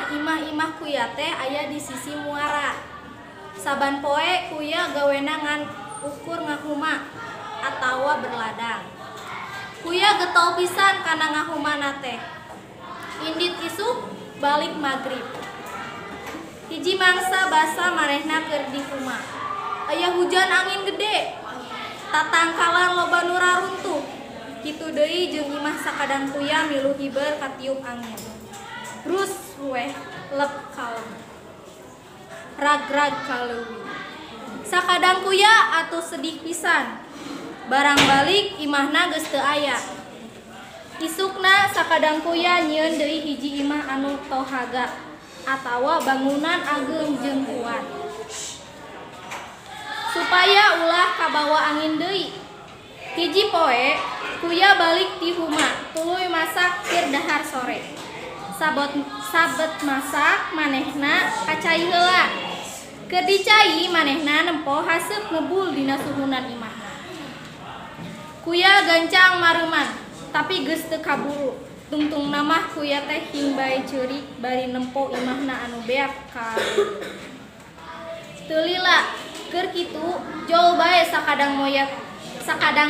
Soalna imah-imah kuya teh aya di sisi muara. Saban poe kuya gawena ngan ukur ngahuma atawa berladang. Kuya getol pisan kana ngahumana teh. Indit isuk balik magrib. Hiji mangsa basa manehna keur di huma. Aya hujan angin gede. Tatangkalan loba nu raruntuh. Kitu deui jeung imah sakadang kuya milu hiber katiup angin. Rus weh lep kalem. Rag-rag kaleuwi. Sakadang kuya atuh sedih pisan. Barang balik imahna geus teu aya. Isukna sakadang kuya nyieun deui hiji imah anu tohaga atawa bangunan ageung jeung kuat. Supaya ulah kabawa angin deui. Hiji poe kuya balik ti huma tuluy masak keur dahar sore. Sabet masak manehna ka cai heula. Keur dicai manehna nempo haseup ngebul dina suhunan imahna. Kuya gancang mareuman tapi geus teu kaburu. Tungtungna mah kuya teh hingbai ceurik bari nempo imahna anu beak ka. Teu lila keur kitu jol bae sakadang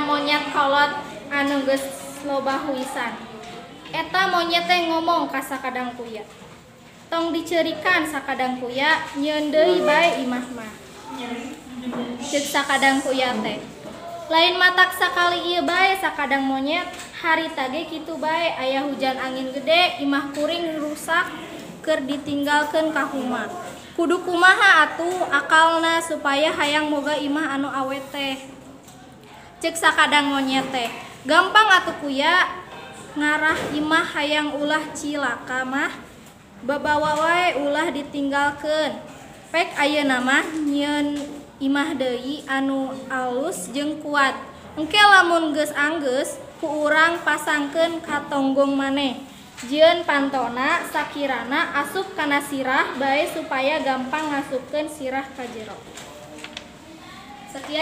monyet kolot anu geus loba huisan. Eta monyet teh ngomong ka sakadang kuya. Tong diceurikan sakadang kuya, nyieun deui bae imah mah. Ceuk sakadang kuya teh. Lain matak sakali ieu bae sakadang monyet, harita ge kitu bae aya hujan angin gede, imah kuring rusak keur ditinggalkeun ka huma. Kudu kumaha atuh akalna supaya hayang moga imah anu awet teh. Ceuk sakadang monyet teh, gampang atuh kuya ngarah imah hayang ulah cilaka mah babawa wae ulah ditinggalkeun. Pek ayeuna mah nyieun imah deui anu alus jeung kuat. Engke lamun geus anggeus ku urang pasangkeun ka tonggong maneh. Jieun pantona sakirana asup kana sirah bae supaya gampang ngasupkeun sirah ka jero. Sekian.